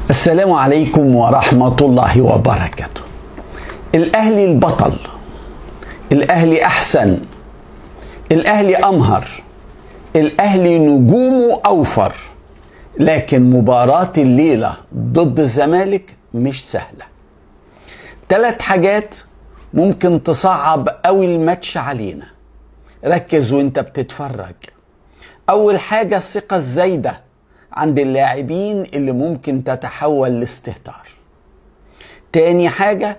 السلام عليكم ورحمة الله وبركاته. الأهلي البطل، الأهلي أحسن، الأهلي أمهر، الأهلي نجومه أوفر، لكن مباراة الليلة ضد الزمالك مش سهلة. 3 حاجات ممكن تصعب قوي الماتش علينا، ركز وانت بتتفرج. أول حاجة الثقة الزايدة عند اللاعبين اللي ممكن تتحول لاستهتار. تاني حاجة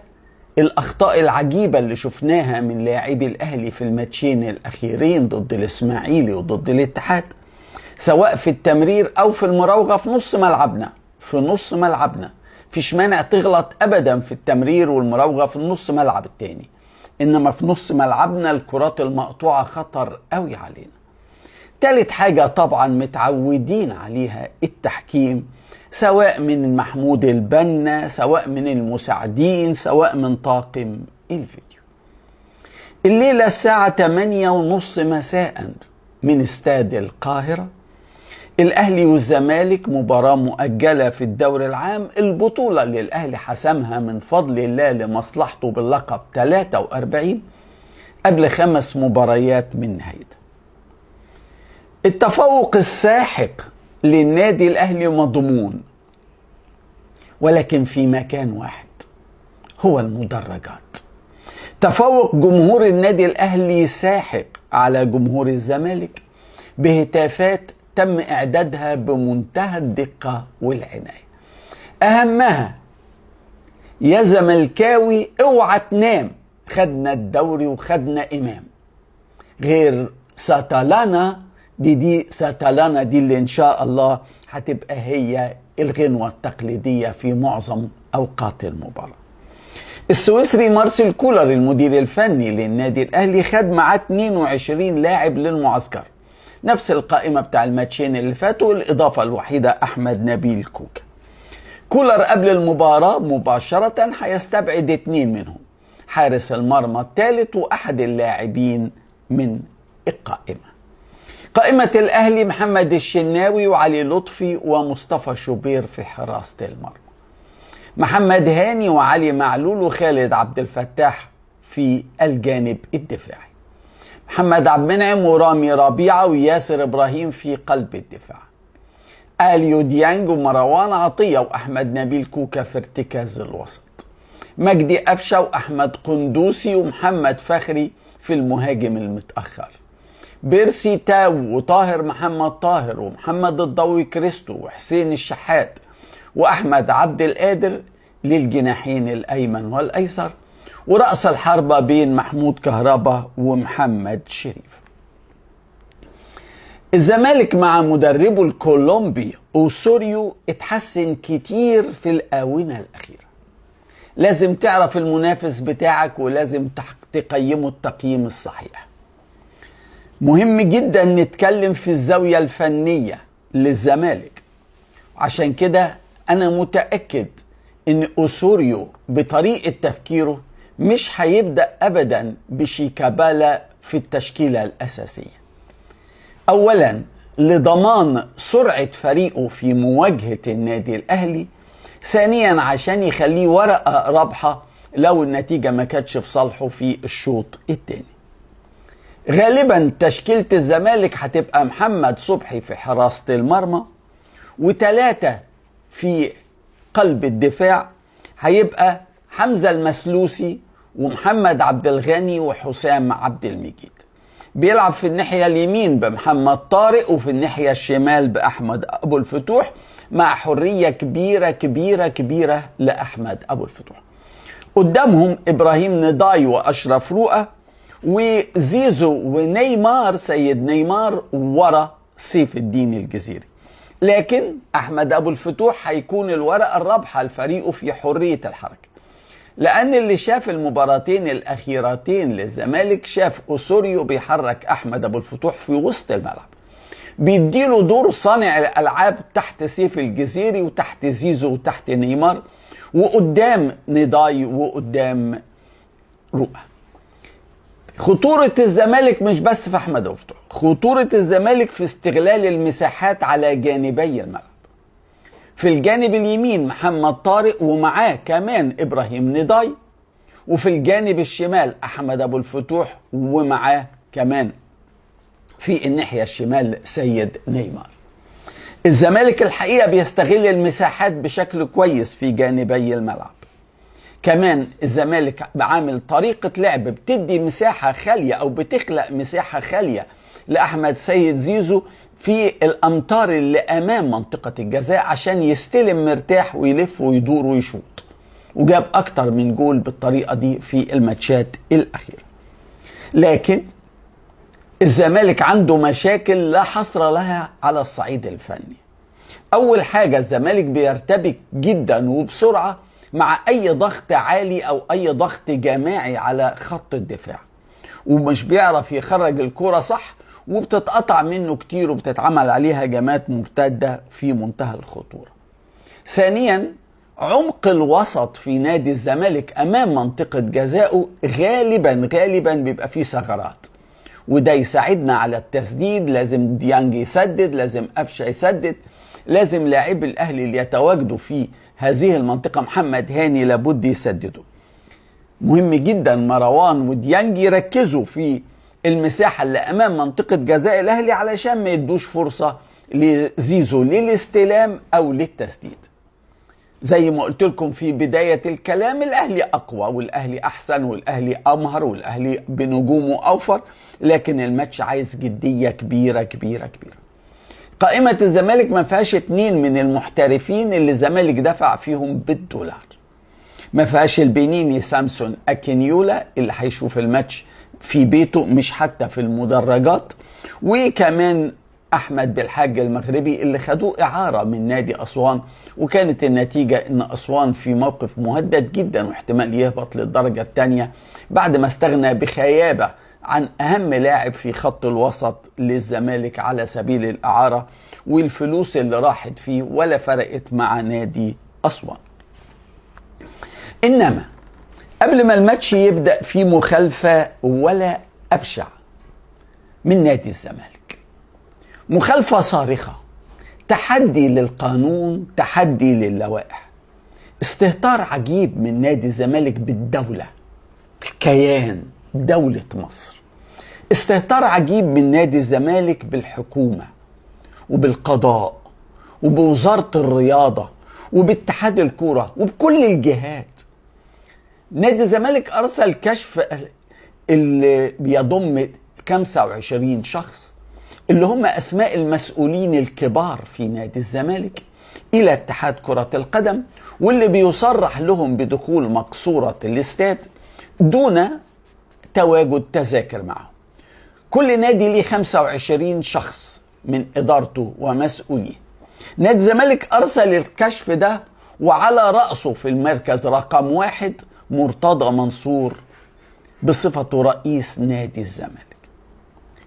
الأخطاء العجيبة اللي شفناها من لاعبي الأهلي في الماتشين الأخيرين ضد الإسماعيلي وضد الاتحاد، سواء في التمرير أو في المراوغة في نص ملعبنا. في نص ملعبنا فيش مانع تغلط أبدا في التمرير والمراوغة في النص ملعب التاني، إنما في نص ملعبنا الكرات المقطوعة خطر قوي علينا. تالت حاجة طبعا متعودين عليها التحكيم، سواء من محمود البنا، سواء من المساعدين، سواء من طاقم الفيديو. الليلة الساعة 8:30 مساء من استاد القاهرة، الأهلي والزمالك، مباراة مؤجلة في الدوري العام، البطولة اللي الأهلي حسمها من فضل الله لمصلحته باللقب 43 قبل 5 مباريات من نهايتها. التفوق الساحق للنادي الأهلي مضمون، ولكن في مكان واحد هو المدرجات. تفوق جمهور النادي الأهلي ساحق على جمهور الزمالك بهتافات تم إعدادها بمنتهى الدقة والعناية. أهمها: يا زملكاوي اوعى تنام، خدنا الدوري وخدنا إمام. غير ساتالانا دي ساتالانا دي اللي إن شاء الله هتبقى هي الغنوة التقليدية في معظم أوقات المباراة. السويسري مارسيل كولر المدير الفني للنادي الأهلي خد معاه 22 لاعب للمعسكر، نفس القائمة بتاع الماتشين اللي فاتوا، الإضافة الوحيدة أحمد نبيل كوكا. كولر قبل المباراة مباشرة هيستبعد 2 منهم، حارس المرمى الثالث وأحد اللاعبين من القائمة. قائمة الأهلي: محمد الشناوي وعلي لطفي ومصطفى شوبير في حراسة المرمى، محمد هاني وعلي معلول وخالد عبد الفتاح في الجانب الدفاعي، محمد عبد المنعم ورامي ربيعة وياسر إبراهيم في قلب الدفاع، اليو ديانج ومروان عطية وأحمد نبيل كوكا في ارتكاز الوسط، مجدي قفشة وأحمد قندوسي ومحمد فخري في المهاجم المتأخر، بيرسي تاو وطاهر محمد طاهر ومحمد الضوي كريستو وحسين الشحات وأحمد عبد القادر للجناحين الأيمن والأيسر، ورأس الحربة بين محمود كهربا ومحمد شريف. الزمالك مع مدربه الكولومبي أوسوريو اتحسن كتير في الآونة الأخيرة. لازم تعرف المنافس بتاعك ولازم تقيمه التقييم الصحيح. مهم جدا نتكلم في الزاوية الفنية للزمالك، عشان كده أنا متأكد إن أوسوريو بطريقة تفكيره مش هيبدأ أبدا بشيكابالا في التشكيلة الأساسية. أولا لضمان سرعة فريقه في مواجهة النادي الأهلي، ثانيا عشان يخليه ورقة رابحة لو النتيجة ما كانتش في صالحه في الشوط الثاني. غالبا تشكيلة الزمالك هتبقى محمد صبحي في حراسة المرمى، و3 في قلب الدفاع هيبقى حمزة المسلوسي ومحمد عبد الغني وحسام عبد المجيد. بيلعب في الناحية اليمين بمحمد طارق وفي الناحية الشمال بأحمد أبو الفتوح، مع حرية كبيرة كبيرة كبيرة لأحمد أبو الفتوح. قدامهم إبراهيم نضاي وأشرف رؤى وزيزو ونيمار، سيد نيمار ورا سيف الدين الجزيري. لكن أحمد أبو الفتوح هيكون الورقة الرابحة لفريقه في حرية الحركة، لأن اللي شاف المباراتين الأخيرتين للزمالك شاف أوسوريو بيحرك أحمد أبو الفتوح في وسط الملعب، بيديله دور صانع الألعاب تحت سيف الجزيري وتحت زيزو وتحت نيمار وقدام نضاي وقدام رؤى. خطورة الزمالك مش بس في أحمد أبو الفتوح، خطورة الزمالك في استغلال المساحات على جانبي الملعب. في الجانب اليمين محمد طارق ومعاه كمان إبراهيم نداي، وفي الجانب الشمال أحمد أبو الفتوح ومعاه كمان في الناحية الشمال سيد نيمار. الزمالك الحقيقة بيستغل المساحات بشكل كويس في جانبي الملعب. كمان الزمالك عامل طريقة لعب بتدي مساحة خالية أو بتخلق مساحة خالية لأحمد سيد زيزو في الأمتار اللي أمام منطقة الجزاء عشان يستلم مرتاح ويلف ويدور ويشوط، وجاب أكتر من جول بالطريقة دي في الماتشات الأخيرة. لكن الزمالك عنده مشاكل لا حصر لها على الصعيد الفني. أول حاجة، الزمالك بيرتبك جدا وبسرعة مع أي ضغط عالي أو أي ضغط جماعي على خط الدفاع، ومش بيعرف يخرج الكرة صح، وبتتقطع منه كتير وبتتعمل عليها هجمات مرتدة في منتهى الخطورة. ثانيا، عمق الوسط في نادي الزمالك أمام منطقة جزائه غالبا بيبقى فيه ثغرات، وده يساعدنا على التسديد. لازم ديانج يسدد، لازم قفشه يسدد، لازم لاعب الأهلي اللي يتواجدوا في هذه المنطقة محمد هاني لابد يسدده. مهم جدا مروان وديانج يركزوا في المساحة اللي أمام منطقة جزاء الأهلي علشان ما يدوش فرصة لزيزو للاستلام أو للتسديد. زي ما قلت لكم في بداية الكلام، الأهلي أقوى والأهلي أحسن والأهلي أمهر والأهلي بنجومه أوفر، لكن الماتش عايز جدية كبيرة كبيرة كبيرة. قائمة الزمالك ما فيهاش 2 من المحترفين اللي الزمالك دفع فيهم بالدولار. ما فيهاش البنيني سامسون أكينيولا اللي هيشوف الماتش في بيته مش حتى في المدرجات، وكمان أحمد بالحاج المغربي اللي خدوه إعارة من نادي أسوان، وكانت النتيجة إن أسوان في موقف مهدد جدا واحتمال يهبط للدرجة الثانية بعد ما استغنى بخيابة عن أهم لاعب في خط الوسط للزمالك على سبيل الإعارة، والفلوس اللي راحت فيه ولا فرقت مع نادي أسوان. إنما قبل ما الماتش يبدأ في مخالفة ولا أبشع من نادي الزمالك، مخالفة صارخة، تحدي للقانون، تحدي للوائح، استهتار عجيب من نادي الزمالك بالدولة، الكيان، دولة مصر، استهتار عجيب من نادي الزمالك بالحكومة وبالقضاء وبوزارة الرياضة وباتحاد الكورة وبكل الجهات. نادي الزمالك أرسل كشف اللي بيضم 25 شخص اللي هم أسماء المسؤولين الكبار في نادي الزمالك إلى اتحاد كرة القدم، واللي بيصرح لهم بدخول مقصورة الاستاد دون تواجد تذاكر معهم. كل نادي ليه 25 شخص من إدارته ومسؤوليه. نادي الزمالك أرسل الكشف ده وعلى رأسه في المركز رقم 1 مرتضى منصور بصفته رئيس نادي الزمالك.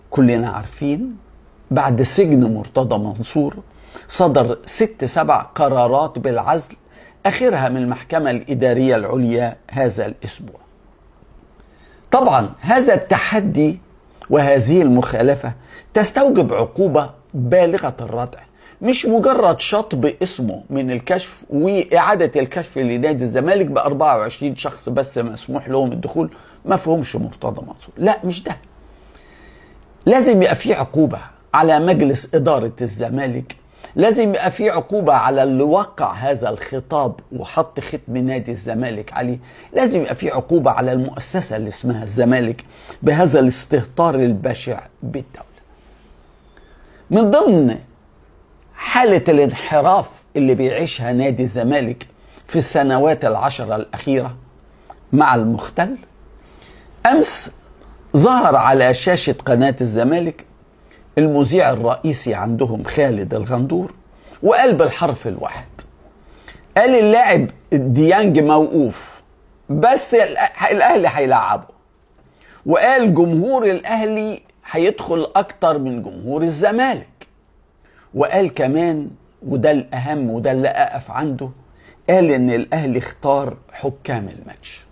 كلنا عارفين بعد سجن مرتضى منصور صدر 6-7 قرارات بالعزل، آخرها من المحكمة الإدارية العليا هذا الأسبوع. طبعا هذا التحدي وهذه المخالفة تستوجب عقوبة بالغة الردع، مش مجرد شطب اسمه من الكشف وإعادة الكشف لنادي الزمالك ب 24 شخص بس مسموح لهم الدخول ما فيهمش مرتضى منصور. لا، مش ده. لازم يبقى في عقوبة على مجلس إدارة الزمالك، لازم يبقى في عقوبة على اللي وقع هذا الخطاب وحط ختم نادي الزمالك عليه، لازم يبقى في عقوبة على المؤسسة اللي اسمها الزمالك بهذا الاستهتار البشع بالدولة. من ضمن حالة الانحراف اللي بيعيشها نادي الزمالك في السنوات 10 الأخيرة مع المختل، أمس ظهر على شاشة قناة الزمالك المذيع الرئيسي عندهم خالد الغندور وقال بالحرف الواحد، قال اللاعب ديانج موقوف بس الأهلي هيلعبه، وقال جمهور الأهلي هيدخل أكتر من جمهور الزمالك، وقال كمان وده الأهم وده اللي أقف عنده، قال إن الأهلي اختار حكام الماتش.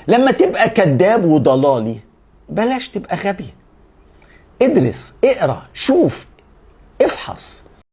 لما تبقى كذاب وضلالي بلاش تبقى غبي، ادرس، اقرأ، شوف، افحص.